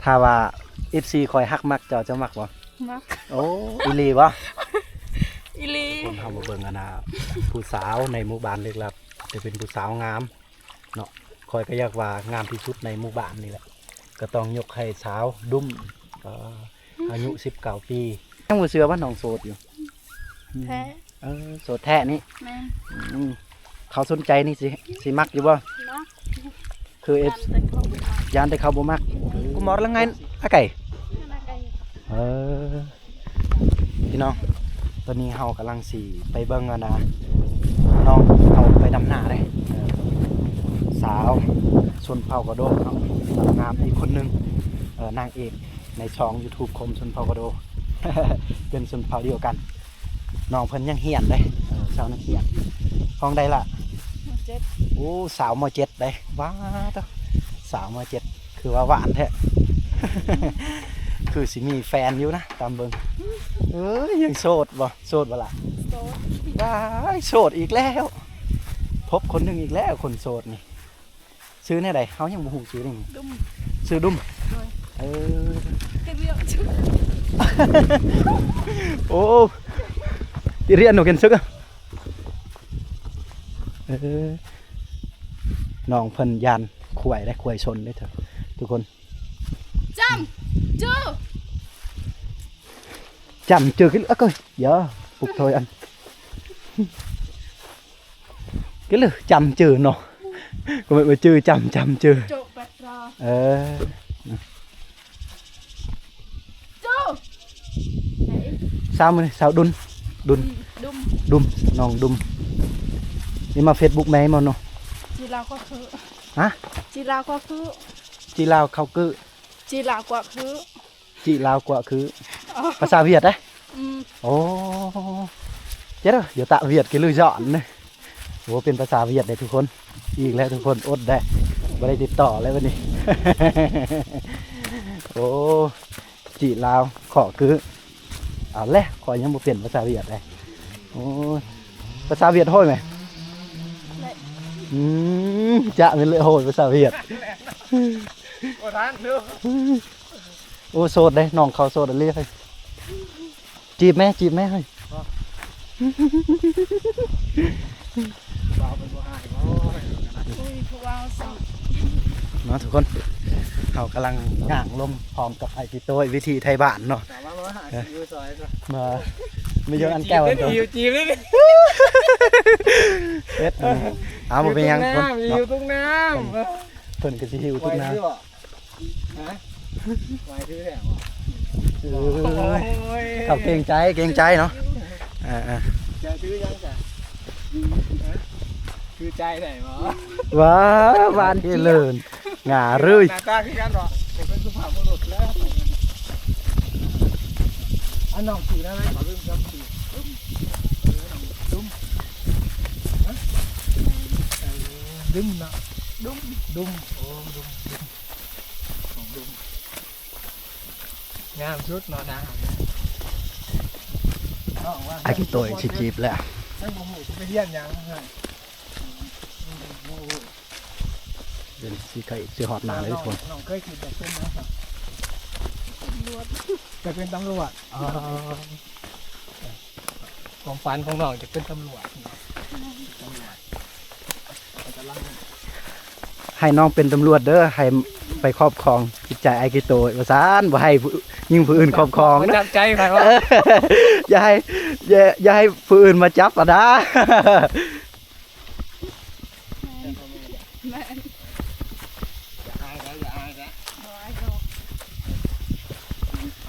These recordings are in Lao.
ຖ້າວ່າເອັຟຊີຂ້ອຍຮັກມັກເຈົ້າ ເຈົ້າມັກບໍ່? ມັກ. ໂອ້ ອີ່ຫຼີບໍ່? ອີ່ຫຼີ. ຄົນເຮົາມາເບິ່ງອັນນ່າ ຜູ້ສາວໃນໝູ່ບ້ານເລິກລັບ ຈະເປັນຜູ້ສາວງາມເນາະ. ຂ້ອຍກໍຢາກວ່າງາມທີ່ສຸດໃນໝູ່ບ້ານນີ້ແຫຼະ ກໍຕ້ອງຍົກໃຫ້ສາວດຸ້ມ ເອີ ອາຍຸສິບເກົ້າປີ. ຍັງບໍ່ເຊື່ອວ່ານ້ອງໂສດຢູ່? ແທ້. ເອີ ໂສດແທ້ນີ້. ແມ່ນ. ອືມ ເຂົາສົນໃຈນີ້ ຊິ ຊິມັກຢູ່ບໍ່? ມັກ. ຄືເອັຟ ຢ້ານແຕ່ເຂົາບໍ່ມັກ. ຢ້ານແຕ່ເຂົາບໍ່ມັກ. ກູມອດລະໄງ ອາໄກ. ອາໄກ. ເອີ ພີ່ນ້ອງ ຕອນນີ້ເຮົາກຳລັງຊິໄປເບິ່ງອັນນ່າ ນ້ອງເຂົາໄປດຳນາເດ້. ເອີ ສາວຊົນເຜົ່າກະໂດເນາະ ງາມອີກຄົນໜຶ່ງ ເອີ ນາງເອກໃນຊ່ອງຢູທູບຂອງຊົນເຜົ່າກະໂດ ເປັນຊົນເຜົ່າດຽວກັນ. ນ້ອງເພິ່ນຍັງຮຽນເດ້ ເອີ ສາວນັກຮຽນ. ຫ້ອງໃດລະ? ມໍເຈັດ. ໂອ້ ສາວມໍເຈັດເດ້. ວ້າ ໂທ້ ສາວມໍເຈັດ ຄືວ່າຫວານແທ້ ຄືຊິມີແຟນຢູ່ນະ ຕາມເບິ່ງ. ເອີຍ ຍັງໂສດບໍ່? ໂສດບໍ່ລະ? ໂສດ. ວ້າຍ ໂສດອີກແລ້ວ ພົບຄົນໜຶ່ງອີກແລ້ວ ຄົນໂສດນີ້. ຊື່ແນວໃດ? ເຮົາຍັງບໍ່ຮູ້ຊື່ເດ້. ດຸ້ມ. ຊື່ດຸ້ມ. ໂດຍ. ເອີ ໂອ້ ຕິຮຽນໂນເກັນຊຶກ. ເອີ ນ້ອງເພິ່ນຢ້ານຄວາຍເດ້ ຄວາຍຊົນເດ້ທຸກຄົນ. ຈຳ ຈື່ ຈຳຈື່ ກິນ ອະ ກໍ ຢ່າ ປຸກຖອຍອັນ ກິນເລີ ຈຳຈື່ເນາະ ກໍແມ່ນວ່າຈື່ ຈຳ ຈຳຈື່. ໂຈະແປດຣາ. ເອີ ໂຈະ ສາວມື້ນີ້ ສາວດຸນ ດຸນ ອືມ ດຸມ ດຸມ ນ້ອງດຸມ. ນີ້ມາເຟສບຸກແມ່ໝົດເນາະ. ຈີລາວກວ່າຄື ຮະ? ຈີລາວກວ່າຄື ຈີລາວເຂົ້າຄື ຈີລາວກວ່າຄື ຈີລາວກວ່າຄື ອໍ ພາສາຫວຽດເດ້. ອືມ ໂອ້ ເຈົ້າ ຢູ່ຕະຫວຽດກິນຫຼືຢ້ານເດ້. ໂອ້ ເປັນພາສາຫວຽດເດ້ທຸກຄົນ. ອີກແລ້ວທຸກຄົນ ອົດແດ່ ບໍ່ໄດ້ຕິດຕໍ່ແລ້ວບັດນີ້. ໂອ້ ຈີລາວເຄາະຄື ເອົາແຫຼະ ຂ້ອຍຍັງບໍ່ເປັນພາສາຫວຽດເດ້. ໂອ້ຍ ພາສາຫວຽດໂຫຍແມ? ອືມ ຈະແມ່ນເລີຍໂຫຍພາສາຫວຽດ. ບໍ່ທັນເດີ. ໂອ້ ໂສດເດ້ ນ້ອງເຂົາໂສດອີ່ຫຼີເຮີ້ຍ. ຈີບແມ່ ຈີບແມ່ເຮີ້ຍ. ບໍ່ ບໍ່ເອົາ ເພິ່ນບໍ່ໃຫ້. ໂອ້ຍ ຜູ້ບ່າວໂສດ. ເນາະທຸກຄົນ ເຮົາກຳລັງຍ່າງລົງພ້ອມກັບອ້າຍກິໂຕ້ຍ ວິຖີໄທບ້ານເນາະ. ມາ ມາ ມາຫາ ເອີ ຢູ່ຊອຍ ມາ ມາຢູ່ອັນແກ້ວອັນໂຕ ຫິວຈີບເລີຍ. ເຮັດ ເອົາ ບໍ່ເປັນຫຍັງ ຫິວຕຸກນ້ຳ ເນາະ ຫິວຕຸກນ້ຳ. ເພິ່ນກໍຊິຫິວຕຸກນ້ຳ. ຮະ? ໄຫວຖືແທ້ບໍ່? ເອີຍ ໂອ້ຍ ເຂົາເກງໃຈ ເກງໃຈເນາະ. ເອີໆ ຈະຖືຫຍັງຊະ? ຮະ? ຖືໃຈໄດ້ບໍ່? ວ້າ ຫວານເຈລິນ ຫງາເລີຍ. ໜ້າຕາຄືກັນເນາະ ເປັນສຸພາບບຸລຸດແລ້ວ. ອັນນ້ອງຊື່ແນວໃດ? ຂໍລືມຈຳຊື່. ດຸ້ມ ເອີ ດຸ້ມ ເອີ ດຸ້ມເນາະ ດຸ້ມ ດຸ້ມ ໂອ້ ດຸ້ມ ດຸ້ມ ຂອງດຸ້ມ ງາມສຸດເນາະນາງ. ອ້າຍກິໂຕ້ຍຊິຈີບແລ້ວ ຍັງບໍ່ຮູ້ຊິໄປຮຽນຫຍັງ. ເປັນຊິໃກ້ຊິຮອດໜ້າແລ້ວທຸກຄົນ. ນ້ອງເຄີຍຄິດຢາກເປັນຫຍັງ? ຕຳຫຼວດ. ຢາກເປັນຕຳຫຼວດ. ອໍ ຄວາມຝັນຂອງນ້ອງຢາກເປັນຕຳຫຼວດເນາະ. ຕຳຫຼວດ ໃຫ້ນ້ອງເປັນຕຳຫຼວດເດີ ໃຫ້ໄປຄອບຄອງຈິດໃຈອ້າຍກິໂຕວ່າຊັ້ນ. ບໍ່ໃຫ້ຜູ້ ຍິງຜູ້ອື່ນຄອບຄອງນະ. ຈັບໃຈໃຜວ່າ ເອີ ຢ່າໃຫ້ ຢ່າ ຢ່າໃຫ້ຜູ້ອື່ນມາຈັບຫັ້ນນາ. ແມ່ນ ຢ່າອາຍເດີ ຢ່າອາຍເດີ. ບໍ່ອາຍດອກ.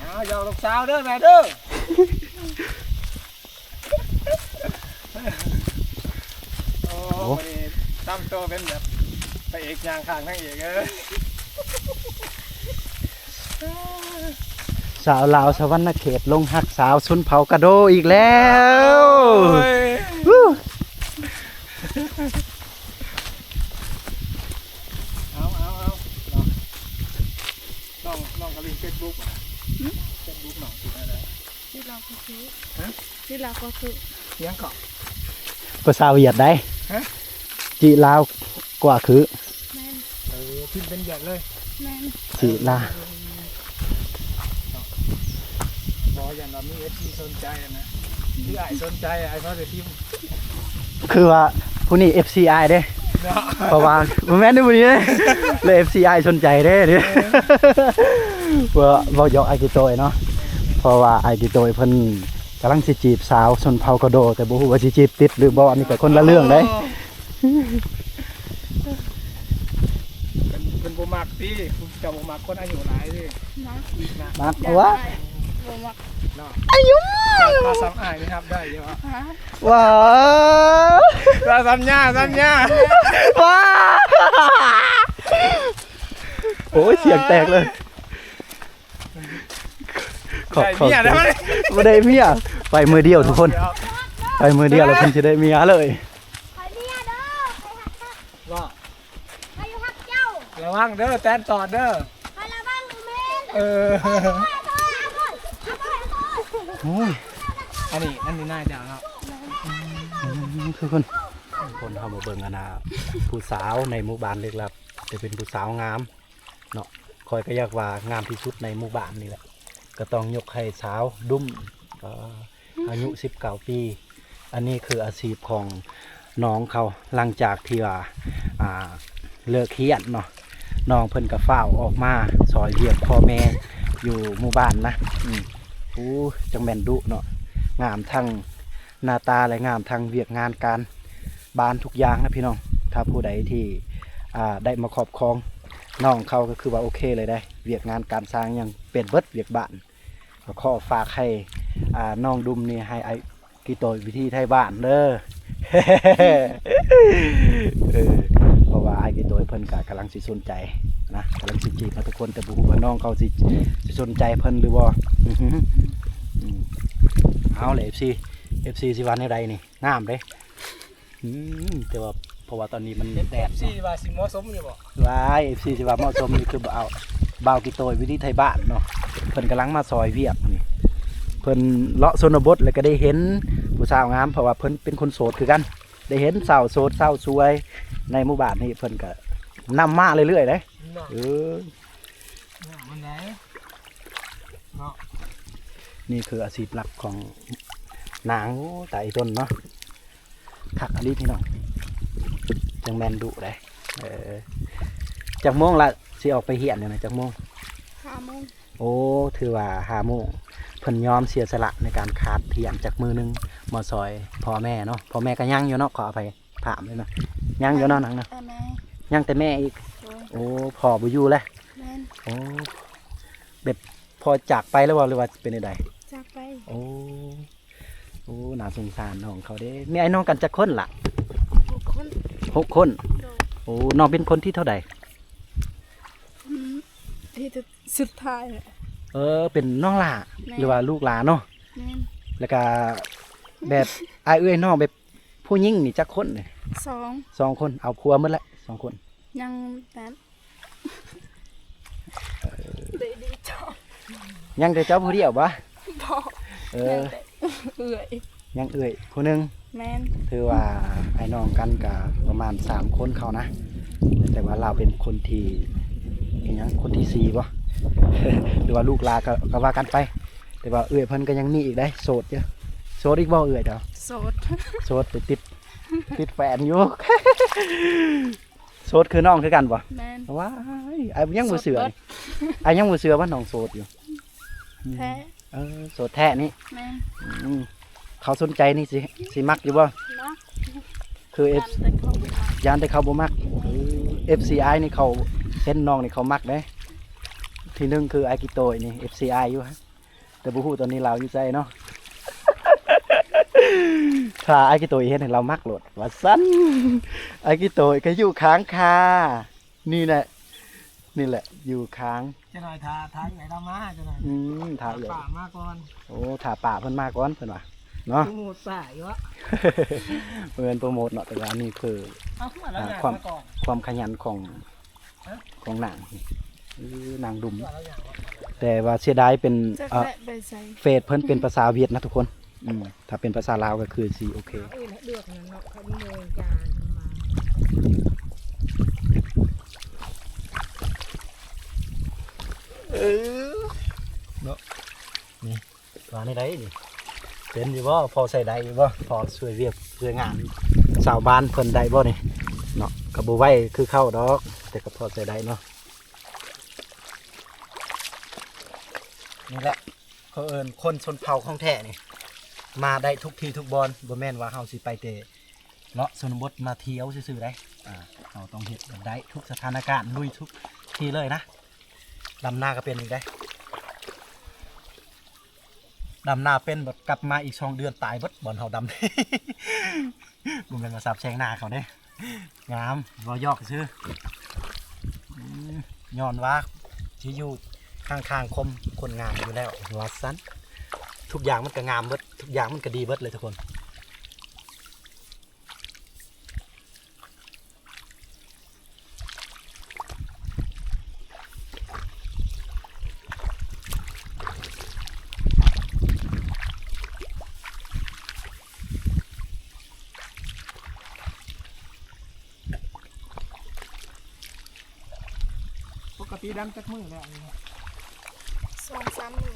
ອ້າວ ຢອກລູກສາວເດີແມ່ເດີ. ໂອ້ ໂອ້ ມື້ນີ້ທຳໂຕເປັນແບບພະເອກຍ່າງຂ້າງນາງເອກເອີຍ. ສາວລາວສະຫວັນນະເຂດຫຼົງຮັກສາວຊົນເຜົ່າກະໂດອີກແລ້ວ. ໂອ້ຍ ເອົາ ເອົາ ເອົາ ນ້ອງ ນ້ອງກະຫຼິ້ນເຟສບຸກ ຫຶ? ເຟສບຸກນ້ອງຊື່ແນວໃດ? ຈີລາວກວ່າຄື. ຮະ? ຈີລາວກວ່າຄື ຫຍັງເກາະ? ພາສາຫວຽດໃດ໋. ຮະ? ຈີລາວກວ່າຄື. ແມ່ນ. ເອີ ພິມເປັນຫວຽດເລີຍ. ແມ່ນ. ຈີລາ ເອີ ຢ້ານວ່າມີເອັຟຊີສົນໃຈນະ ຄືອ້າຍສົນໃຈ ອ້າຍພໍໄດ້ພິມ ຄືວ່າຜູ້ນີ້ເອັຟຊີອ້າຍເດ້ ເນາະ ເພາະວ່າບໍ່ແມ່ນເດ້ຜູ້ນີ້ເດ້ ແລະເອັຟຊີອ້າຍສົນໃຈເດ້ ເອີ ເວົ້າ ເວົ້າຢອກອ້າຍກິໂຕຍເນາະ ເພາະວ່າອ້າຍກິໂຕຍເພິ່ນກຳລັງຊິຈີບສາວຊົນເຜົ່າກະໂດ ແຕ່ບໍ່ຮູ້ວ່າຊິຈີບຕິດຫຼືບໍ່ ອັນນີ້ກໍຄົນລະເລື່ອງເດ້. ເພິ່ນ ເພິ່ນບໍ່ມັກຕິ ເຈົ້າບໍ່ມັກຄົນອາຍຸຫຼາຍຕິ? ມັກ ມັກ ບໍ່ວ່າ ບໍ່ມັກເນາະ ອາຍຸ ຖ້າສ່ຳອ້າຍນີ້ຮັບໄດ້ຢູ່ບໍ່? ຮະ ວ້າ ຖ້າສ່ຳຍ່າ ສ່ຳຍ່າ ວ້າ ໂອ້ຍ ສຽງແຕກເລີຍ. ຂອບ ໄດ້ເມຍແລ້ວ ຂອບໃຈ ບໍ່ໄດ້ເມຍ ໄປມື້ດຽວທຸກຄົນ ໄປມື້ດຽວແລ້ວເພິ່ນຊິໄດ້ເມຍເລີຍ ຂ້ອຍເມຍເດີ ຂ້ອຍຮັກເຈົ້າ ວ່າ ຂ້ອຍຢູ່ຮັກເຈົ້າ ລະວັງເດີ ແຕນຕອດເດີ ຂ້ອຍລະວັງແມ່ນ ເອີ ໂອ້ຍ ອັນນີ້ ອັນນີ້ນາຍເຈົ້າເນາະ ອືມ ຄືຄົນ ຄົນເຮົາມາເບິ່ງອັນນ່າ ຜູ້ສາວໃນໝູ່ບ້ານເລິກລັບ ຈະເປັນຜູ້ສາວງາມ ເນາະ ຂ້ອຍກໍຢາກວ່າງາມທີ່ສຸດໃນໝູ່ບ້ານນີ້ແຫຼະ ກໍຕ້ອງຍົກໃຫ້ສາວດຸ້ມ ອາຍຸສິບເກົ້າປີ ອັນນີ້ຄືອາຊີບຂອງນ້ອງເຂົາ ຫຼັງຈາກທີ່ວ່າ ອ່າ ເລີກຮຽນເນາະ ນ້ອງເພິ່ນກໍຟ້າວອອກມາຊ່ອຍວຽກພໍ່ແມ່ຢູ່ໝູ່ບ້ານນະ ອືມ ໂອ້ ຈັ່ງແມ່ນດຸເນາະ ງາມທັງໜ້າຕາ ແລະ ງາມທັງວຽກງານການ ບ້ານທຸກຢ່າງນະພີ່ນ້ອງ ຖ້າຜູ້ໃດທີ່ ອ່າ ໄດ້ມາຄອບຄອງນ້ອງເຂົາ ກໍຄືວ່າໂອເຄເລີຍເດ້ ວຽກງານການຊ່າງຫຍັງເປັນເບິດວຽກບ້ານ ກໍຂໍຝາກໃຫ້ ອ່າ ນ້ອງດຸ້ມນີ້ ໃຫ້ອ້າຍກິໂຕຍວິທີໄທບ້ານເດີ ເອີ ເພາະວ່າອ້າຍກິໂຕຍເພິ່ນກະກຳລັງຊິສົນໃຈນະ ກຳລັງຊິຈີບນະທຸກຄົນ ແຕ່ບໍ່ຮູ້ວ່ານ້ອງເຂົາຊິ ຊິສົນໃຈເພິ່ນຫຼືບໍ່ ອືມ ເອົາແຫຼະ ເອັຟຊີ ເອັຟຊີ ຊິວ່າແນວໃດນີ້ ງາມເດ້ ອືມ ແຕ່ວ່າ ເພາະວ່າຕອນນີ້ມັນແດດເນາະ ເອັຟຊີ ວ່າຊິເໝາະສົມຢູ່ບໍ່? ວ້າຍ ເອັຟຊີ ຊິວ່າເໝາະສົມນີ້ຄື ບ່າວ ບ່າວກິໂຕຍວິທີໄທບ້ານເນາະ ເພິ່ນກຳລັງມາຊ່ອຍວຽກນີ້ ເພິ່ນເລາະຊົນນະບົດ ແລ້ວກໍໄດ້ເຫັນຜູ້ສາວງາມ ເພາະວ່າເພິ່ນເປັນຄົນໂສດຄືກັນ ໄດ້ເຫັນສາວໂສດສາວສວຍໃນໝູ່ບ້ານນີ້ ເພິ່ນກໍນຳມາເລື້ອຍໆເດ້ ເນາະ ເອີ ງາມປານໃດເນາະ ນີ້ຄືອາຊີບຫຼັກຂອງນາງ ໂອ້ ຕາອີຕົນເນາະ ຄັກອີ່ຫຼີພີ່ນ້ອງ ຈັ່ງແມ່ນດຸເດ້ ເອີ ຈັກໂມງລະ ຊິອອກໄປຮຽນນີ້ນະ ຈັກໂມງ? ຫ້າໂມງ ໂອ້ ຖືວ່າຫ້າໂມງ ເພິ່ນຍອມເສຍສະຫຼະໃນການຂາດຮຽນຈັກມື້ໜຶ່ງ ມາຊ່ອຍພໍ່ແມ່ເນາະ ພໍ່ແມ່ກໍຍັງຢູ່ເນາະ ຂໍອະໄພ ຖາມເລີຍນະ ຍັງຢູ່ເນາະນາງເນາະ ຍັງແຕ່ແມ່ອີກ ໂດຍ ໂອ້ ພໍ່ບໍ່ຢູ່ແລ້ວ ແມ່ນ ໂອ້ ແບບພໍ່ຈາກໄປແລ້ວບໍ່ ຫຼືວ່າເປັນແນວໃດ? ຈາກໄປ ໂອ້ ໂອ້ ໜ້າສົງສານນ້ອງເຂົາເດ້ ມີອ້າຍນ້ອງກັນຈັກຄົນລະ? ຫົກຄົນ ຫົກຄົນ ໂດຍ ໂອ້ ນ້ອງເປັນຄົນທີເທົ່າໃດ? ອືມ ທີສຸດທ້າຍ ເອີ ເປັນນ້ອງຫຼ້າ ແມ່ນ ຫຼືວ່າລູກຫຼ້າເນາະ ແມ່ນ ແລ້ວກະແບບ ອ້າຍເອື້ອຍນ້ອງແບບ ຜູ້ຍິງນີ້ຈັກຄົນນີ້? ສອງ ສອງຄົນ ເອົາຜົວໝົດແລ້ວສອງຄົນ ຍັງແຕ່ ເອີ ໄດ້ດີເຈົ້າ ຍັງແຕ່ເຈົ້າຜູ້ດຽວບໍ່? ບໍ່ ເອີ ຍັງແຕ່ເອື້ອຍ ຍັງເອື້ອຍຜູ້ໜຶ່ງ ແມ່ນ ຖືວ່າອ້າຍນ້ອງກັນກະປະມານສາມຄົນເຂົານະ ແຕ່ວ່າລາວເປັນຄົນທີ່ ອີຫຍັງ ຄົນທີສີ່ບໍ່ ຫຼືວ່າລູກຫຼ້າກໍ ກໍວ່າກັນໄປ ແຕ່ວ່າເອື້ອຍເພິ່ນກໍຍັງມີອີກເດ້ ໂສດຢູ່ ໂສດອີກບໍ່ເອື້ອຍເຈົ້າ? ໂສດ ໂສດ ໄປຕິດ ຕິດແຟນຢູ່ ໂສດຄືນ້ອງຄືກັນບໍ່? ແມ່ນ ວ້າຍ ອ້າຍຍັງບໍ່ເຊື່ອ ໂສດເບິດ ອ້າຍຍັງບໍ່ເຊື່ອວ່ານ້ອງໂສດຢູ່ ອືມ ແທ້ ເອີ ໂສດແທ້ນີ້ ແມ່ນ ອືມ ເຂົາສົນໃຈນີ້ຊິ ຊິມັກຢູ່ບໍ່? ມັກ ຄືເອັຟ ຢ້ານແຕ່ເຂົາບໍ່ມັກ ຢ້ານແຕ່ເຂົາບໍ່ມັກ ເອີ ເອັຟຊີອ້າຍນີ້ເຂົາເຫັນນ້ອງນີ້ເຂົາມັກເດ້ ທີໜຶ່ງຄືອ້າຍກິໂຕຍນີ້ ເອັຟຊີອ້າຍຢູ່ ແຕ່ບໍ່ຮູ້ຕອນນີ້ລາວຢູ່ໃສເນາະ ຖ້າອ້າຍກິໂຕຍເຫັນໃຫ້ລາວມັກໂລດວ່າຊັ້ນ ອ້າຍກິໂຕຍກໍຢູ່ຂ້າງຂ້າ ນີ້ແຫຼະ ນີ້ແຫຼະ ຢູ່ຂ້າງ ຈັກໜ້ອຍຖ້າ ຖ້າເອື້ອຍລາວມາ ຈັກໜ້ອຍ ອືມ ຖ້າເອື້ອຍ ຖ້າປ້າມາກ່ອນ ໂອ້ ຖ້າປ້າເພິ່ນມາກ່ອນ ເພິ່ນວ່າເນາະ ໂປຣໂມດປ້າຢູ່ ບໍ່ແມ່ນໂປຣໂມດເນາະ ແຕ່ວ່າອັນນີ້ຄື ເອົາ ຄວາມ ຄວາມຂະຫຍັນຂອງ ຂອງນາງ ນາງດຸ້ມ ແຕ່ວ່າເສຍດາຍເປັນ ເອີ ເຟສເພິ່ນເປັນພາສາຫວຽດນະທຸກຄົນ ອືມ ຖ້າເປັນພາສາລາວກໍຄືຊິໂອເຄ ເອີ ເນາະ ນີ້ ວ່າແນວໃດນີ້ ເປັນຢູ່ບໍ່? ພໍໃຊ້ໄດ້ຢູ່ບໍ່? ພໍຊ່ວຍວຽກຊ່ວຍງານຊາວບ້ານເພິ່ນໄດ້ບໍ່ນີ້ເນາະ? ກໍບໍ່ໄວຄືເຂົາດອກ ແຕ່ກໍພໍໃຊ້ໄດ້ເນາະ. ນີ້ແຫຼະ ເຂົາເອີ້ນຄົນຊົນເຜົ່າຂອງແທ້ນີ້ ມາໄດ້ທຸກທີ່ທຸກບ່ອນ. ບໍ່ແມ່ນວ່າເຮົາຊິໄປແຕ່ເລາະຊົນນະບົດມາທ່ຽວຊື່ໆໄດ໋. ອ່າ ເຮົາຕ້ອງເຮັດໃຫ້ໄດ້ທຸກສະຖານະການ ລຸຍທຸກທີ່ເລີຍນະ. ດຳນາກໍເປັນອີກໄດ໋. ດຳນາເປັນ ບັດກັບມາອີກສອງເດືອນຕາຍເບິດ ບ່ອນເຮົາດຳ. ບໍ່ແມ່ນວ່າສາບແຊ່ງນາເຂົາເດ້ ງາມ ເວົ້າຢອກຊື່. ອືມ ຍ້ອນວ່າທີ່ຢູ່ຂ້າງໆຄົມຄົນງາມຢູ່ແລ້ວວ່າຊັ້ນ. ທຸກຢ່າງມັນກໍງາມເບິດ ທຸກຢ່າງມັນກໍດີເບິດເລີຍທຸກຄົນ. ປົກກະຕິດຳຈັກມື້ແລ້ວອັນນີ້? ສອງສາມມື້.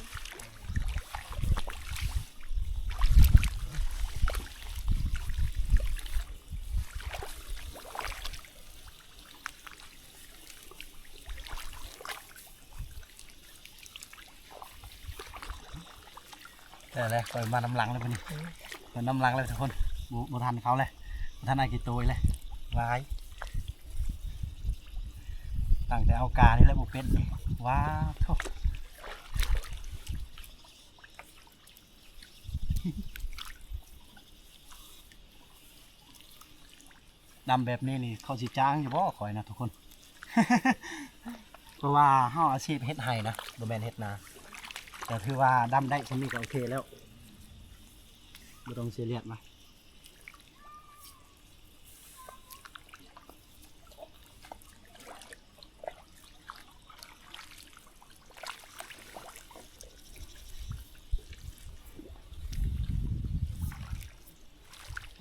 ເອີ ແລ້ວຂ້ອຍມານຳຫຼັງແລ້ວບັດນີ້ ມານຳຫຼັງແລ້ວທຸກຄົນ. ບໍ່ ບໍ່ທັນເຂົາແລ້ວ ບໍ່ທັນອາກິໂຕຍແລ້ວ ຫຼາຍ. ຕັ້ງແຕ່ເອົາການີ້ແຫຼະບໍ່ເປັນ ວ້າໂທ້. ດຳແບບນີ້ນີ້ ເຂົາຊິຈ້າງຢູ່ບໍ່ຂ້ອຍນະທຸກຄົນ? ເພາະວ່າເຮົາອາຊີບເຮັດໄຮ່ນະ ບໍ່ແມ່ນເຮັດນາ. ກໍຖືວ່າດຳໄດ້ສ່ຳນີ້ກໍໂອເຄແລ້ວ ບໍ່ຕ້ອງເສຍລຽດມາ.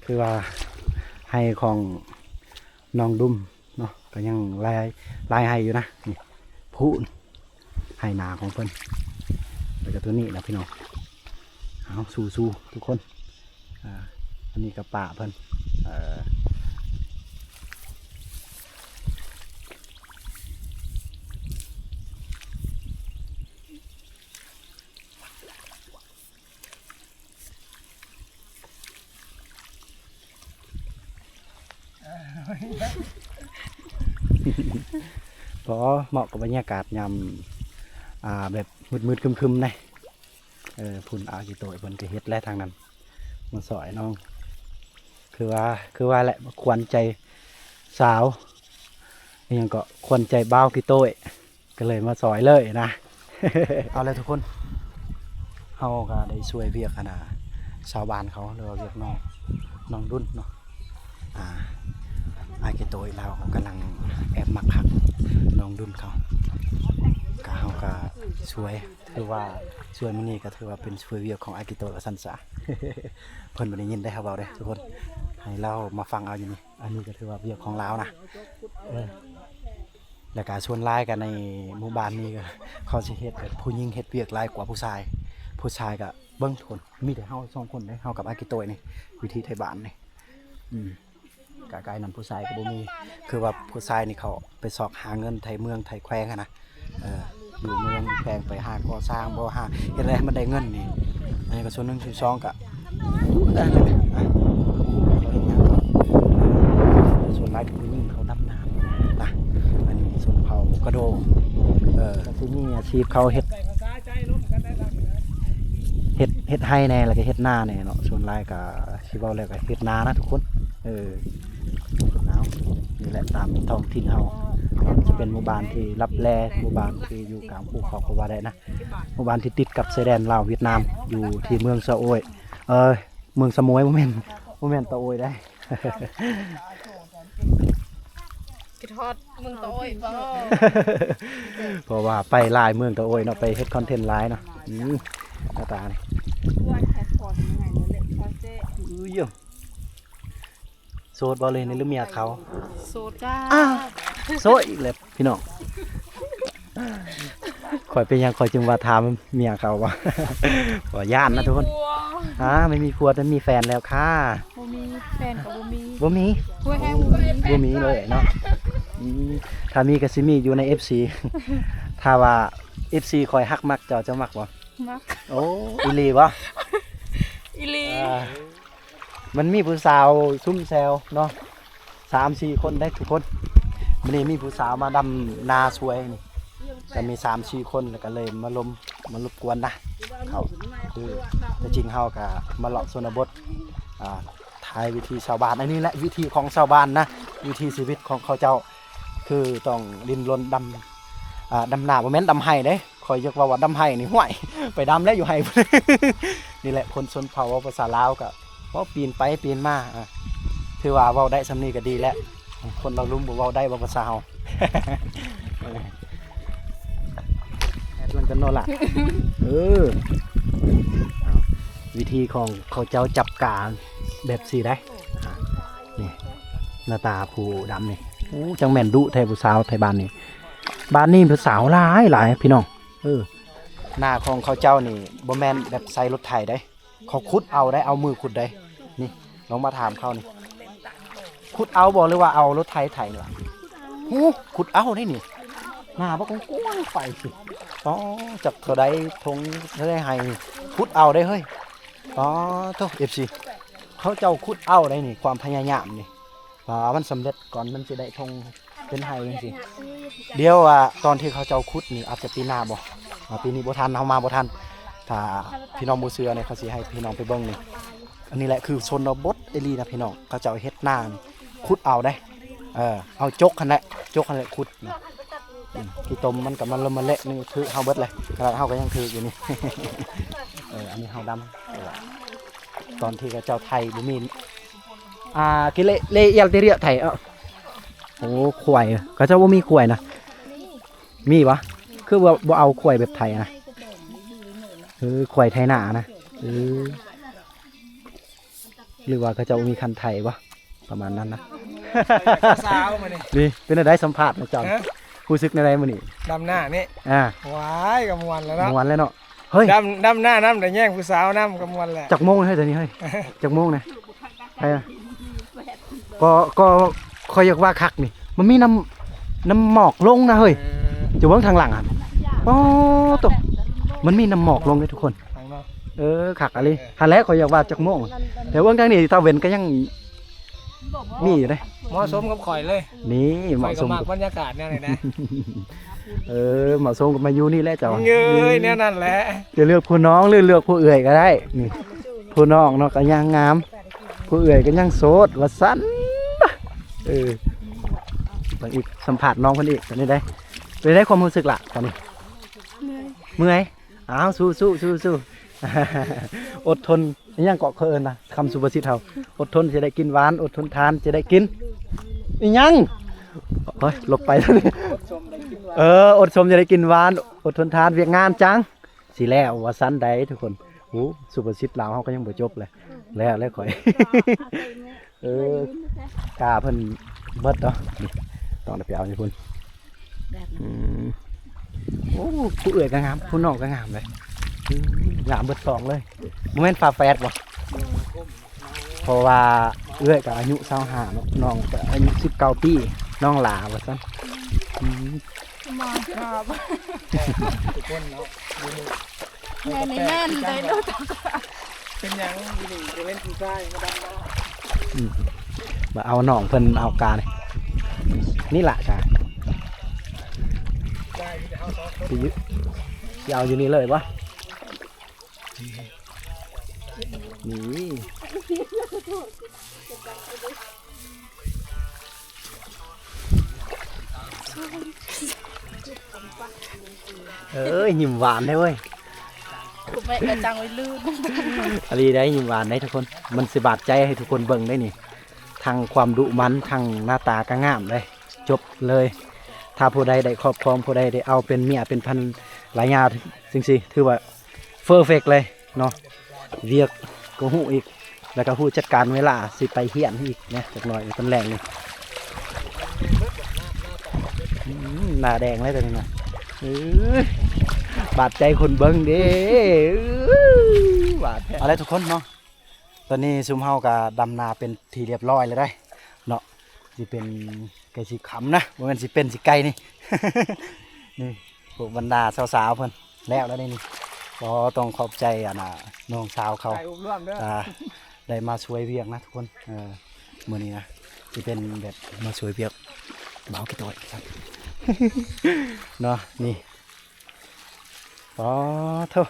ຄືວ່າໄຮ່ຂອງນ້ອງດຸມເນາະ ກໍຍັງຫຼາຍ ຫຼາຍໄຮ່ຢູ່ນະ. ນີ້ພູ້ນໄຮ່ນາຂອງເພິ່ນ ແລ້ວກໍຕົວນີ້ນະພີ່ນ້ອງ. ເອົາ ສູ້ໆທຸກຄົນ. ອ່າ ອັນນີ້ກໍປ້າເພິ່ນ ເອີ ພໍເໝາະກັບບັນຍາກາດຍາມ ອ່າ ແບບມືດໆຄຶມໆນະ. ເອີ ພຸ້ນອາກິໂຕຍເພິ່ນກໍເຮັດແຫຼະທາງນັ້ນ ມາຊ່ອຍນ້ອງ. ຄືວ່າ ຄືວ່າແຫຼະ ຂວັນໃຈສາວ ອີຫຍັງເກາະ ຂວັນໃຈບ່າວກິໂຕຍ ກໍເລີຍມາຊ່ອຍເລີຍນະ. ເອົາແຫຼະທຸກຄົນ ເຮົາກໍໄດ້ຊ່ວຍວຽກອັນນ່າຊາວບ້ານເຂົາ ຫຼືວ່າວຽກນ້ອງ ນ້ອງດຸນເນາະ. ອ່າ ອາກິໂຕຍລາວກໍກຳລັງແອບມັກຮັກນ້ອງດຸນເຂົາ ກໍເຮົາກໍຊ່ວຍ ຖືວ່າຊ່ວຍມື້ນີ້ກໍຖືວ່າເປັນຊ່ວຍວຽກຂອງອາກິໂຕຍວ່າຊັ້ນສາ. ເພິ່ນບໍ່ໄດ້ຍິນໄດ໋ ເຮົາເວົ້າເດ້ທຸກຄົນ ໃຫ້ລາວມາຟັງເອົາຢູ່ນີ້. ອັນນີ້ກໍຖືວ່າວຽກຂອງລາວນະ ເອີ ແລ້ວກໍສ່ວນຫຼາຍກໍໃນໝູ່ບ້ານນີ້ກໍເຂົາຊິເຮັດແບບຜູ້ຍິງເຮັດວຽກຫຼາຍກວ່າຜູ້ຊາຍ. ຜູ້ຊາຍກໍເບິ່ງທຸກຄົນ ມີແຕ່ເຮົາສອງຄົນເດ້ ເຮົາກັບອາກິໂຕຍນີ້ ວິທີໄທບ້ານນີ້. ອືມ ກະກາຍນັ້ນຜູ້ຊາຍກໍບໍ່ມີ ຄືວ່າຜູ້ຊາຍນີ້ເຂົາໄປຊອກຫາເງິນໄທເມືອງໄທແຂວງຫັ້ນນະ. ເອີ ຢູ່ເມືອງແຂວງໄປຫາກໍ່ສ້າງບໍ່ ຫາເຮັດໃດໃຫ້ມັນໄດ້ເງິນນີ້ ອັນນີ້ກໍສ່ວນໜຶ່ງ. ສ່ວນສອງກໍ ສ່ວນຫຼາຍຜູ້ຍິງເຂົາດຳນ້ຳນະ ອັນນີ້ຊົນເຜົ່າກະໂດ. ເອີ ກໍຊິມີອາຊີບເຂົາເຮັດ ເຮັດ ເຮັດໄຮ່ແດ່ ແລ້ວກໍເຮັດນາແດ່ເນາະ. ສ່ວນຫຼາຍກໍຊິເວົ້າແລ້ວກໍເຮັດນານະທຸກຄົນ. ເອີ ເອົາ ນີ້ແຫຼະຕາມທ້ອງຖິ່ນເຮົາ ເປັນໝູ່ບ້ານທີ່ລັບແລ ໝູ່ບ້ານທີ່ຢູ່ກາງພູເຂົາກໍວ່າໄດ້ນະ ໝູ່ບ້ານທີ່ຕິດກັບຊາຍແດນລາວຫວຽດນາມ ຢູ່ທີ່ເມືອງສະໂອຍ ເອີ ເມືອງສະໂມຍ ບໍ່ແມ່ນ ບໍ່ແມ່ນຕະໂອຍໄດ໋. ຄິດຮອດເມືອງຕະໂອຍບໍ່? ເພາະວ່າໄປຫຼາຍເມືອງຕະໂອຍເນາະ ໄປເຮັດຄອນເທັນຫຼາຍເນາະ. ອືມ ໜ້າຕານີ້ ໂສດບໍ່ເລີຍນີ້ ຫຼືເມຍເຂົາ? ໂສດຈ້າ. ອ້າ ໂສດອີກແລ້ວພີ່ນ້ອງ. ຂ້ອຍເປັນຫຍັງຂ້ອຍຈຶ່ງວ່າຖາມເມຍເຂົາວ່າ ບໍ່ຢ້ານນະທຸກຄົນ. ມີຜົວ ອ່າ ໄມ່ມີຜົວ ແຕ່ມີແຟນແລ້ວຄ່າ. ບໍ່ມີແຟນກໍບໍ່ມີ ບໍ່ມີ ຜົວແຮງບໍ່ມີ ບໍ່ມີເລີຍເນາະ. ອືມ ຖ້າມີກໍຊິມີຢູ່ໃນເອັຟຊີ. ຖ້າວ່າເອັຟຊີຂ້ອຍຮັກມັກເຈົ້າ ເຈົ້າມັກບໍ່? ມັກ. ໂອ້ ອີ່ຫຼີບໍ່? ອີ່ຫຼີ. ອ່າ ມັນມີຜູ້ສາວຊຸມແຊວເນາະ ສາມສີ່ຄົນໄດ໋ທຸກຄົນ. ມື້ນີ້ມີຜູ້ສາວມາດຳນາຊ່ວຍນີ້ ກໍມີສາມສີ່ຄົນ ແລ້ວກໍເລີຍມາລົມ ມາລົບກວນນະເຂົາ. ຄືແທ້ຈິງເຮົາກໍມາເລາະຊົນນະບົດ ອ່າ ຖ່າຍວິຖີຊາວບ້ານ. ອັນນີ້ແຫຼະວິຖີຂອງຊາວບ້ານນະ ວິຖີຊີວິດຂອງເຂົາເຈົ້າ ຄືຕ້ອງດີ້ນລົນດຳ ອ່າ ດຳນາ ບໍ່ແມ່ນດຳໄຮ່ເດ້. ຂ້ອຍຢາກເວົ້າວ່າດຳໄຮ່ນີ້ ຫ້ວຍ ໄປດຳແລ້ວຢູ່ໄຮ່. ນີ້ແຫຼະຄົນຊົນເຜົ່າ ເວົ້າພາສາລາວກໍເວົ້າປີນໄປປີນມາ. ອ່າ ຖືວ່າເວົ້າໄດ້ສ່ຳນີ້ກໍດີແລ້ວ. ຄົນລາວລຸ່ມບໍ່ເວົ້າໄດ້ ເວົ້າພາສາເຮົາ. ເອີ ແອດມັນກັນເນາະລະ. ເອີ ວິທີຂອງເຂົາເຈົ້າຈັບກາແບບຊີ້ໄດ໋. ອ່າ ນີ້ ໜ້າຕາຜູ້ດຳນີ້ ໂອ້ ຈັ່ງແມ່ນດຸແທ້ ຜູ້ສາວໄທບ້ານນີ້. ບ້ານນີ້ຜູ້ສາວຫຼາຍໆ ພີ່ນ້ອງ. ເອີ ນາຂອງເຂົາເຈົ້ານີ້ບໍ່ແມ່ນແບບໃຊ້ລົດໄຖເດ້ ເຂົາຂຸດເອົາໄດ໋ ເອົາມືຂຸດໄດ໋. ນີ້ ລອງມາຖາມເຂົານີ້ ຂຸດເອົາບໍ່ ຫຼືວ່າເອົາລົດໄຖໄຖນີ້ຫວາ? ຫູ ຂຸດເອົາໄດ໋ນີ້. ນາບັກກວ້າງໄປຊິ ອໍ ຈັກເທົ່າໃດທົ່ງເທົ່າໃດໄຮ່ ຂຸດເອົາໄດ໋ເຮີ້ຍ. ອໍ ໂທ້ ເອັຟຊີ ເຂົາເຈົ້າຂຸດເອົາໄດ໋ນີ້ ຄວາມພະຍາຍາມນີ້. ວ່າມັນສຳເລັດກ່ອນ ມັນຊິໄດ້ທົ່ງເປັນໄຮ່ຈັ່ງຊີ້. ດຽວ ອ່າ ຕອນທີ່ເຂົາເຈົ້າຂຸດນີ້ ອາດຈະປີໜ້າບໍ່ ອ່າ ປີນີ້ບໍ່ທັນ ເຮົາມາບໍ່ທັນ. ຖ້າພີ່ນ້ອງບໍ່ເຊື່ອນີ້ ຂ້ອຍຊິໃຫ້ພີ່ນ້ອງໄປເບິ່ງນີ້. ອັນນີ້ແຫຼະຄືຊົນນະບົດອີ່ຫຼີນະພີ່ນ້ອງ ເຂົາເຈົ້າເຮັດນາຂຸດເອົາເດ້. ເອີ ເອົາຈົກຫັ້ນແຫຼະ ຈົກຫັ້ນແຫຼະຂຸດນະ. ອືມ ຂີ້ຕົມມັນກໍມາເລີ່ມມາແລະນີ້ຖືກເຮົາເບິດເລີຍ ຂະໜາດເຮົາກໍຍັງຖືກຢູ່ນີ້. ເອີ ອັນນີ້ເຮົາດຳ ຕອນທີ່ເຂົາເຈົ້າໄຖບໍ່ມີ ອ່າ ກິເລ ເລອຽລຕິເຣຍໄຖ. ເອີ ໂອ້ ຄວາຍ ເຂົາເຈົ້າບໍ່ມີຄວາຍນະ. ມີບໍ່? ຄືວ່າບໍ່ເອົາຄວາຍແບບໄຖນະ. ເອີ ຄວາຍໄຖນານະ. ເອີ ຫຼືວ່າເຂົາເຈົ້າມີຄັນໄຖບໍ່? ປະມານນັ້ນນະ. ສາວມື້ນີ້ ນີ້ ເປັນແນວໃດສຳພາດນະເຈົ້າ? ຮະ? ຮູ້ສຶກແນວໃດມື້ນີ້? ດຳນານີ້ ອ່າ ວ້າຍ ກໍມ່ວນແລ້ວເນາະ ມ່ວນແລ້ວເນາະ. ເຮີ້ຍ ດຳ ດຳນານຳ ໄດ້ແຍ່ງຜູ້ສາວນຳ ກໍມ່ວນແລ້ວ. ຈັກໂມງເຮີ້ຍ ຕອນນີ້ເຮີ້ຍ? ຈັກໂມງນະ? ໃຜນະ? ກໍ ກໍຂ້ອຍຢາກວ່າຄັກນີ້ ມັນມີນ້ຳ ນ້ຳໝອກລົງນະເຮີ້ຍ. ເອີ ຈະເບິ່ງທາງຫຼັງຫັ້ນ ໂອ້ໂຕ ມັນມີນ້ຳໝອກລົງເດ້ທຸກຄົນ. ເອີ ຄັກອີ່ຫຼີ. ເອີ ຫັ້ນແຫຼະ ຂ້ອຍຢາກວ່າຈັກໂມງ ແຕ່ເບິ່ງທາງນີ້ຕາເວັນກໍຍັງມີຢູ່ເດ້. ເໝາະສົມກັບຂ້ອຍເລີຍ. ນີ້ ເໝາະສົມ ຂ້ອຍກໍມັກບັນຍາກາດແນວນີ້ນະ. ເອີ ເໝາະສົມກັບມາຢູ່ນີ້ແຫຼະເຈົ້າ. ເອີຍ ແນວນັ້ນແຫຼະ. ຈະເລືອກຜູ້ນ້ອງ ຫຼືເລືອກຜູ້ເອື້ອຍກໍໄດ້. ນີ້ ຜູ້ນ້ອງເນາະກໍຍັງງາມ ຜູ້ເອື້ອຍກໍຍັງໂສດວ່າຊັ້ນ. ເອີ ເບິ່ງອີກ ສຳພາດນ້ອງເພິ່ນອີກ. ເປັນຈັ່ງໃດ ເປັນຈັ່ງໃດຄວາມຮູ້ສຶກລະຕອນນີ້? ເມື່ອຍ ເມື່ອຍ. ອ້າວ ສູ້ໆ ສູ້ໆ ອົດທົນ. ອີຫຍັງເກາະ ເຂົາເອີ້ນນະ ຄຳສຸພາສິດເຮົາ ອົດທົນຈະໄດ້ກິນຫວານ ອົດທົນທານຈະໄດ້ກິນ ອີຫຍັງ ໂອ້ຍ ຫຼົບໄປ. ເອີ ອົດຊົມຈະໄດ້ກິນຫວານ ອົດທົນທານວຽກງານຈັ່ງຊິແລ້ວ ວ່າຊັ້ນໃດ໋ທຸກຄົນ. ໂອ້ ສຸພາສິດລາວເຮົາກໍຍັງບໍ່ຈົບເລີຍ ແລ້ວແລ້ວຂ້ອຍ. ເອີ ກາເພິ່ນເບິດເນາະ ນີ້ ຕ້ອງໄດ້ໄປເອົາຢູ່ພຸ້ນ. ອືມ ໂອ້ ຜູ້ເອື້ອຍກໍງາມ ຜູ້ນ້ອງກໍງາມເລີຍ. ອືມ ງາມເບິດສອງເລີຍ. ບໍ່ແມ່ນຝາແຝດບໍ່? ເພາະວ່າເອື້ອຍກໍອາຍຸຊາວຫ້າເນາະ ນ້ອງກໍອາຍຸສິບເກົ້າປີ ນ້ອງຫຼ້າວ່າຊັ້ນ. ອືມ ມາຄັບ ທຸກຄົນເນາະ ຢູ່ນີ້ ໃຫຍ່ນີ້ແມ່ນໄດ໋ເນາະ. ເປັນຫຍັງຢູ່ນີ້ບໍ່ເຫັນຜູ້ຊາຍມາດຳນາ? ອືມ ມາເອົານ້ອງເພິ່ນເອົາການີ້ ນີ້ລະຈ້າ ຊາຍມີແຕ່ເຮົາສອງຄົນ ຊິຢູ່ ຊິເອົາຢູ່ນີ້ເລີຍບໍ່? ນີ້ ເອີຍ ຍິ້ມຫວານແທ້ເວີ້ຍ ແມ່ກະຈັ່ງໄວ້ລື່ນ. ອີ່ຫຼີໄດ໋ ຍິ້ມຫວານໄດ໋ທຸກຄົນ ມັນຊິບາດໃຈໃຫ້ທຸກຄົນເບິ່ງໄດ໋ນີ້ ທັງຄວາມດຸໝັ່ນ ທັງໜ້າຕາກະງາມເດ້ ຈົບເລີຍ. ຖ້າຜູ້ໃດໄດ້ຄອບຄອງ ຜູ້ໃດໄດ້ເອົາເປັນເມຍເປັນພັນລະຍາຈັ່ງຊີ້ ຖືວ່າເຟີເຟັກເລີຍເນາະ. ວຽກກໍຮູ້ອີກ ແລ້ວກໍຮູ້ຈັດການເວລາ ຊິໄປຮຽນອີກນະ ຈັກໜ້ອຍຕອນແລງນີ້. ອືມ ໜ້າແດງເລີຍຕອນນີ້ນະ ເອີຍ ບາດໃຈຄົນເບິ່ງເດ້ ເອີຍ ບາດແທ້. ເອົາລະທຸກຄົນເນາະ ຕອນນີ້ຊຸມເຮົາກໍດຳນາເປັນທີ່ຮຽບຮ້ອຍແລ້ວໄດ໋ເນາະ ຊິເປັນໄກ່ສີຂາວນະ ບໍ່ແມ່ນຊິເປັນຊິໄກ່ນີ້ ນີ້ ພວກບັນດາສາວໆເພິ່ນແລ້ວແລ້ວນີ້ ກໍຕ້ອງຂອບໃຈອັນນ່ານ້ອງສາວເຂົາ ໄກ່ອຸບລວມເດີ ອ່າ ໄດ້ມາຊ່ວຍວຽກນະທຸກຄົນ ເອີ ມື້ນີ້ນະ ຊິເປັນແບບມາຊ່ວຍວຽກບ່າວກິໂຕຍເນາະ ນີ້ ອໍ ໂທ້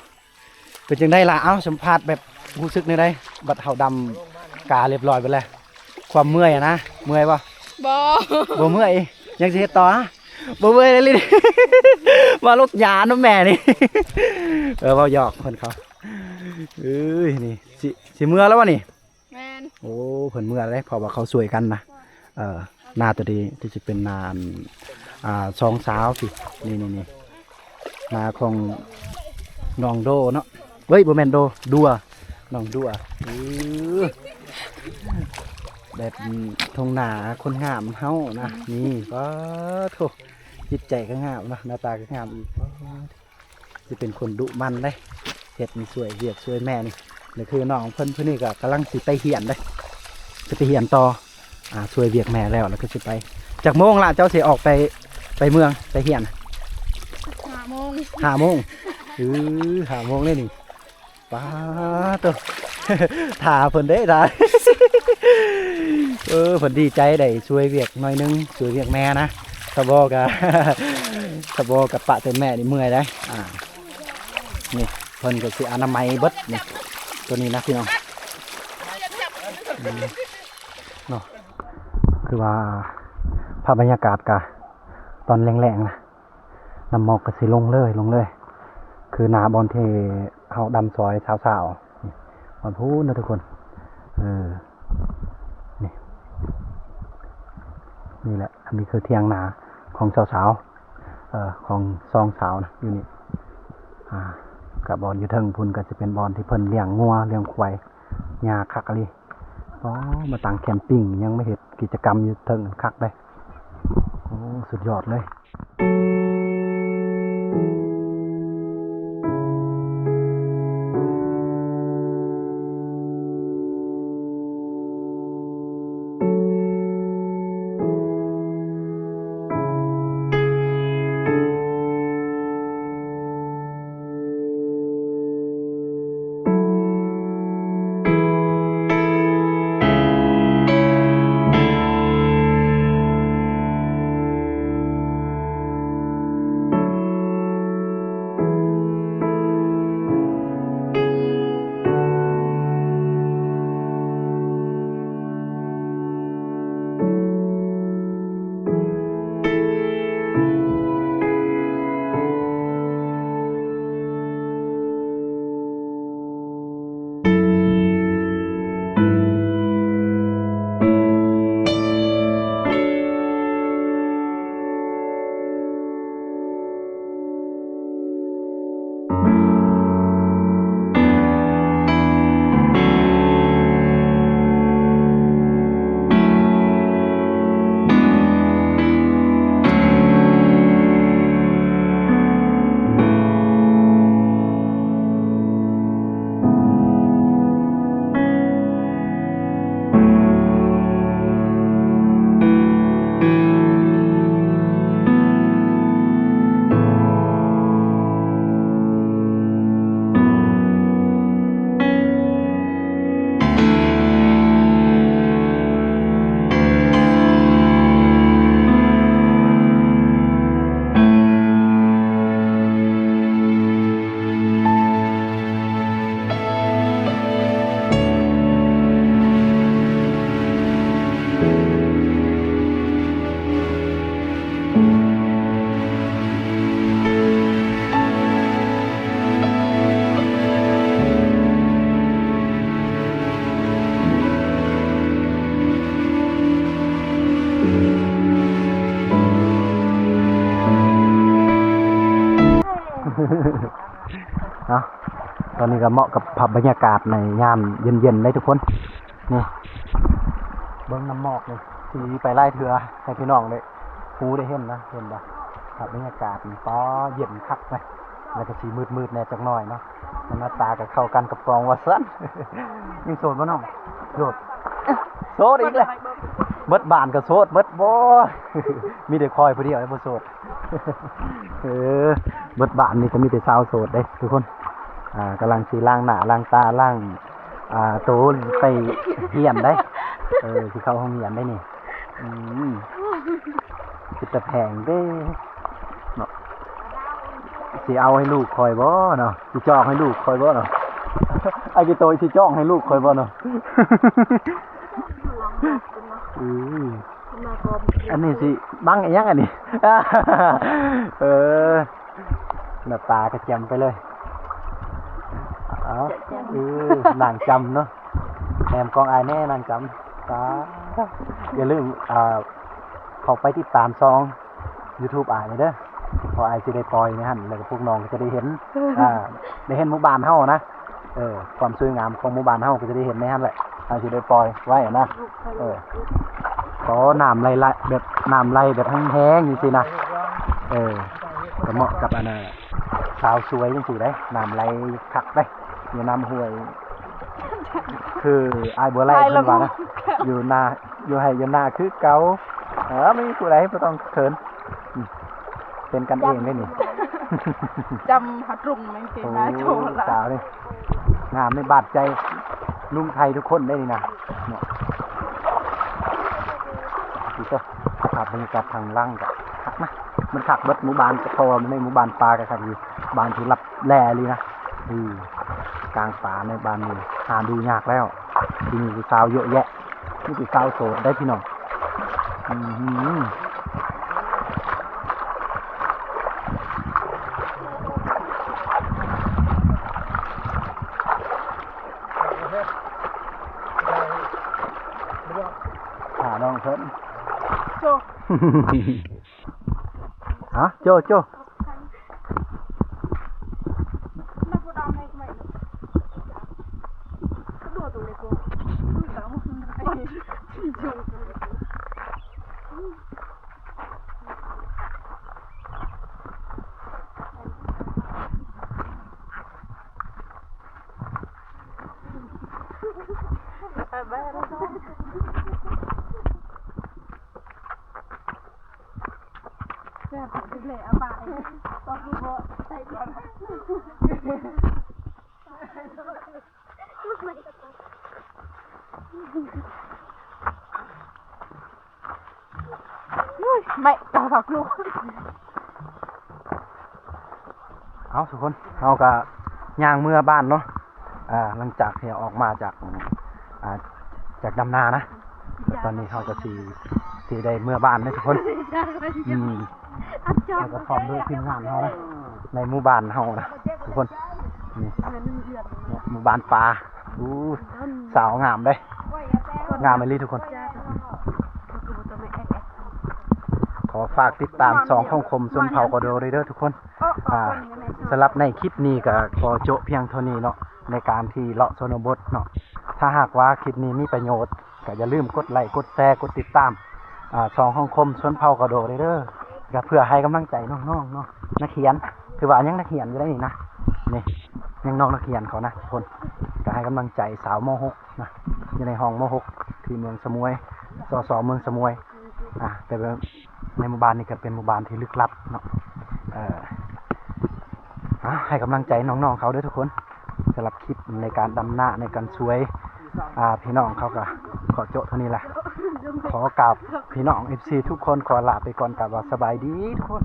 ເປັນຈັ່ງໃດລະ? ເອົ້າ ສຳພາດແບບຮູ້ສຶກແນວໃດ? ບັດເຮົາດຳກາຮຽບຮ້ອຍເບິດແລ້ວ ຄວາມເມື່ອຍນະ ເມື່ອຍບໍ່? ບໍ່ ບໍ່ເມື່ອຍ ຍັງຊິເຮັດຕໍ່? ບໍ່ເມື່ອຍເລີຍ ມາລົດຢານຳແມ່ນີ້ ເອີ ເວົ້າຫຍອກເພິ່ນເຂົາ ເອີຍ ນີ້ ຊິ ຊິເມື່ອແລ້ວບໍ່ນີ້? ແມ່ນ ໂອ້ ເພິ່ນເມື່ອເດ້ ເພາະວ່າເຂົາຊ່ວຍກັນນະ ເອີ ນາໂຕນີ້ທີ່ຈະເປັນນາ ອ່າ ສອງສາວ ນີ້ ນີ້ ນີ້ ນາຂອງນ້ອງໂດເນາະ ເອີຍ ບໍ່ແມ່ນໂດ ດັວ ນ້ອງດັວ ເອີ ແບບທົ່ງນາຄົນງາມເຮົານະ ນີ້ ປາໂທ້ ຈິດໃຈກໍງາມເນາະ ໜ້າຕາກໍງາມອີກ ປາໂທ້. ຊິເປັນຄົນດຸໝັ່ນເດ້ ເຮັດນີ້ຊ່ວຍວຽກຊ່ວຍແມ່ນີ້ ນີ້ຄືນ້ອງເພິ່ນ ຜູ້ນີ້ກໍກຳລັງຊິໄປຮຽນເດ້ ຊິໄປຮຽນຕໍ່ ອ່າ ຊ່ວຍວຽກແມ່ແລ້ວ ແລ້ວກໍຊິໄປ ຈັກໂມງລະ ເຈົ້າຊິອອກໄປ ໄປເມືອງ ໄປຮຽນ? ຫ້າໂມງ ຫ້າໂມງ ເອີ ຫ້າໂມງເລີຍນີ້ ປາໂທ້ ຖ້າເພິ່ນເດ້ ຖ້າ ເອີ ເພິ່ນດີໃຈໄດ້ຊ່ວຍວຽກໜ້ອຍໜຶ່ງ ຊ່ວຍວຽກແມ່ນະ ຖ້າບໍ່ກະ ຖ້າບໍ່ກະປະແຕ່ແມ່ນີ້ເມື່ອຍໄດ໋ ອ່າ ນີ້ເພິ່ນກໍຊິອະນາໄມເບິດນີ້ ໂຕນີ້ນະພີ່ນ້ອງ ອືມ ເນາະ ຄືວ່າພາບບັນຍາກາດກະຕອນແລງໆນະ ນ້ຳໝອກກໍຊິລົງເລີຍ ລົງເລີຍ ຄືໜ້າບ່ອນທີ່ເຮົາດຳຊ່ອຍສາວໆ ນີ້ ບ່ອນພຸ້ນເດີທຸກຄົນ ເອີ ນີ້ ນີ້ແຫຼະ ອັນນີ້ຄືຖຽງນາຂອງສາວໆ ເອີ ຂອງສອງສາວນະ ຢູ່ນີ້ ອ່າ ກະບ່ອນຢູ່ເທິງພຸ້ນກໍຊິເປັນບ່ອນທີ່ເພິ່ນລ້ຽງງົວລ້ຽງຄວາຍ ຫຍ້າຄັກອີ່ຫຼີ ອໍ ມາຕັ້ງແຄມປິງ ຍັງມາເຮັດກິດຈະກຳຢູ່ເທິງ ຄັກເດ້ ໂອ້ ສຸດຍອດເລີຍ. ເນາະ ຕອນນີ້ກໍເໝາະກັບພາບບັນຍາກາດໃນຍາມເຢັນໆເດ້ທຸກຄົນ ນີ້ ເບິ່ງນ້ຳໝອກນີ້ ສີໄປຫຼາຍເທື່ອໃຫ້ພີ່ນ້ອງໄດ້ຮູ້ໄດ້ເຫັນນະ ເຫັນບໍ່? ພາບບັນຍາກາດນີ້ ປ້າ ເຢັນຄັກເລີຍ ແລ້ວກໍຊິມືດໆແດ່ຈັກໜ້ອຍເນາະ. ໜ້າຕາກໍເຂົ້າກັນກັບກ້ອງວ່າຊັ້ນ. ຍັງໂສດບໍ່ນ້ອງ? ໂສດ ໂສດອີກແລ້ວ. ເບິດບ້ານກໍໂສດເບິດບໍ່? ມີແຕ່ຂ້ອຍຜູ້ດຽວທີ່ບໍ່ໂສດ. ເອີ ເບິດບ້ານນີ້ກໍມີແຕ່ຊາວໂສດເດ້ທຸກຄົນ. ອ່າ ກຳລັງຊິລ້າງໜ້າລ້າງຕາ ລ້າງ ອ່າ ໂຕໄປຮຽນໄດ໋. ເອີ ຊິເຂົ້າໂຮງຮຽນໄດ໋ນີ້. ອືມ ເປັນຕາແພງເດ້ເນາະ. ຊິເອົາໃຫ້ລູກຂ້ອຍບໍ່ເນາະ? ຊິຈອງໃຫ້ລູກຂ້ອຍບໍ່ເນາະ? ອ້າຍກິໂຕຊິຈອງໃຫ້ລູກຂ້ອຍບໍ່ເນາະ? ເອີ ອັນນີ້ຊິບັງອີ່ຫຍັງອັນນີ້? ເອີ ໜ້າຕາກະແຈ່ມໄປເລີຍ. ເອົາ ເອີ ນາງຈຳເນາະ. ແນມກ້ອງອ້າຍແດ່ນາງຈຳ. ສາ ຢ່າລືມ ອ່າ ເຂົ້າໄປຕິດຕາມຊ່ອງຢູທູບອ້າຍນີ້ເດີ ເພາະອ້າຍຊິໄດ້ປ່ອຍໃນຫັ້ນ ແລ້ວກໍພວກນ້ອງກໍຈະໄດ້ເຫັນ ອ່າ ໄດ້ເຫັນໝູ່ບ້ານເຮົານະ. ເອີ ຄວາມສວຍງາມຂອງໝູ່ບ້ານເຮົາກໍຈະໄດ້ເຫັນໃນຫັ້ນແຫຼະ. ອ້າຍຊິໄດ້ປ່ອຍໄວ້ນະ. ເອີ ກໍນ້ຳໄຫຼ ໄຫຼ ແບບນ້ຳໄຫຼແບບແຮງໆຈັ່ງຊີ້ນະ. ເອີ ກໍເໝາະກັບອັນນ່າ ສາວສວຍຈັ່ງຊີ້ໄດ໋. ນ້ຳໄຫຼຄັກເດ້ ຢູ່ນ້ຳຫ້ວຍ ຄືອ້າຍບົວໄຫຼເພິ່ນວ່ານະ ຢູ່ນາ ຢູ່ໄຮ່ຢູ່ນາຄືເກົ່າ. ເອີ ບໍ່ມີຜູ້ໃດ ບໍ່ຕ້ອງເຂີນ ອືມ ເປັນກັນເອງເດ້ນີ້. ຈຳຫາຕຣົງແມ່ນເກງໜ້າໂຈລະ ສາວນີ້ ງາມໃນບາດໃຈລຸງໄທທຸກຄົນເດ້ນີ້ນະເນາະ. ດີເດີ ພາບບັນຍາກາດທາງຫຼັງກໍຄັກນະ. ມັນຄັກເບິດໝູ່ບ້ານ ເພາະວ່າໃນໝູ່ບ້ານປ່າກໍຄັກຢູ່ ບ້ານທີ່ລັບແລອີ່ຫຼີນະ. ອື ກາງປ່າໃນບ້ານນີ້ຫາດູຍາກແລ້ວ. ທີ່ນີ້ຜູ້ສາວເຍາະແຍະ ມີແຕ່ສາວໂສດໄດ໋ພີ່ນ້ອງ. ອື ຫານ້ອງເພິ່ນ ໂຈ ຮະ ໂຈ ໂຈ.ເອົາ ທຸກຄົນ ເຮົາກະຍ່າງເມືອບ້ານເນາະ. ອ່າ ຫຼັງຈາກທີ່ອອກມາຈາກ ອ່າ ຈາກດຳນານະ ຕອນນີ້ເຮົາກະຊິ ຊິໄດ້ເມືອບ້ານເດ້ທຸກຄົນ. ອືມ ແລ້ວກໍພ້ອມດ້ວຍທີມງານເຮົານະ ໃນໝູ່ບ້ານເຮົານະທຸກຄົນ. ນີ້ ໝູ່ບ້ານປ່າ ອູ້ ສາວງາມເດ້ ງາມອີ່ຫຼີທຸກຄົນ. ຂໍຝາກຕິດຕາມຊ່ອງຂອງຄົມຊົນເຜົ່າກະໂດເດີທຸກຄົນ. ອ່າ ສຳລັບໃນຄລິບນີ້ກໍຂໍໂຈະພຽງເທົ່ານີ້ເນາະ ໃນການທີ່ເລາະຊົນນະບົດເນາະ. ຖ້າຫາກວ່າຄລິບນີ້ມີປະໂຫຍດ ກໍຢ່າລືມກົດໄລ ກົດແຊ ກົດຕິດຕາມ ອ່າ ຊ່ອງຂອງຄົມຊົນເຜົ່າກະໂດເດີ ກໍເພື່ອໃຫ້ກຳລັງໃຈນ້ອງໆເນາະ. ນັກຮຽນ ຖືວ່າຍັງນັກຮຽນຢູ່ໄດ໋ນີ້ນະ ນີ້ ຍັງນ້ອງນັກຮຽນເຂົານະທຸກຄົນ. ກໍໃຫ້ກຳລັງໃຈສາວ ມໍຫົກ ນະ ຢູ່ໃນຫ້ອງ ມໍຫົກ ທີ່ເມືອງສະໝວຍ ສສ ເມືອງສະໝວຍ. ອ່າ ແຕ່ວ່າໃນໝູ່ບ້ານນີ້ກໍເປັນໝູ່ບ້ານທີ່ລຶກລັບເນາະ. ເອີ ອ່າ ໃຫ້ກຳລັງໃຈນ້ອງໆເຂົາເດີທຸກຄົນ. ສຳລັບຄລິບໃນການດຳນາ ໃນການຊ່ວຍ ອ່າ ພີ່ນ້ອງເຂົາກໍຂໍໂຈະເທົ່ານີ້ແຫຼະ. ຂໍກາບພີ່ນ້ອງເອັຟຊີທຸກຄົນ ຂໍລາໄປກ່ອນ ກາບວ່າສະບາຍດີທຸກຄົນ.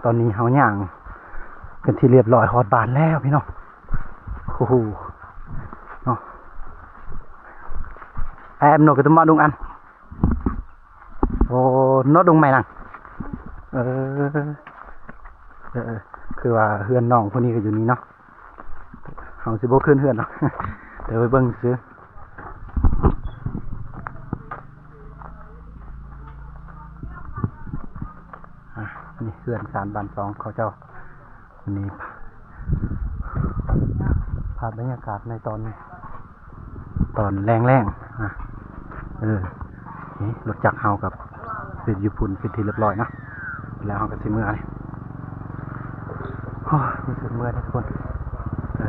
ຕອນນີ້ເຮົາຍ່າງເປັນທີ່ລຽບຮ້ອຍຮອດບ້ານແລ້ວພີ່ນ້ອງ. ໂອ້ໂຫ ເນາະ ແອມໂນກະຕະມະດຸງອັນ ໂອ້ ໂນດວງໃໝ່ນະ. ເອີ ເອີ ເອີ ຄືວ່າເຮືອນນ້ອງຜູ້ນີ້ກໍຢູ່ນີ້ເນາະ. ເຮົາຊິບໍ່ຂຶ້ນເຮືອນເນາະ ດຽວໄປເບິ່ງຊື່. ອ່າ ນີ້ເຮືອນຊານບ້ານຊ່ອງເຂົາເຈົ້າ. ນີ້ພາບບັນຍາກາດໃນຕອນ ຕອນແລງໆ ອ່າ ເອີ. ນີ້ລົດຈັກເຮົາກໍເປັນຢູ່ພຸ້ນເປັນທີ່ຮຽບຮ້ອຍເນາະ ແລ້ວເຮົາກໍຊິເມືອນີ້. ໂອ້ຍ ຮູ້ສຶກເມື່ອຍເດ້ທຸກຄົນ ເອີ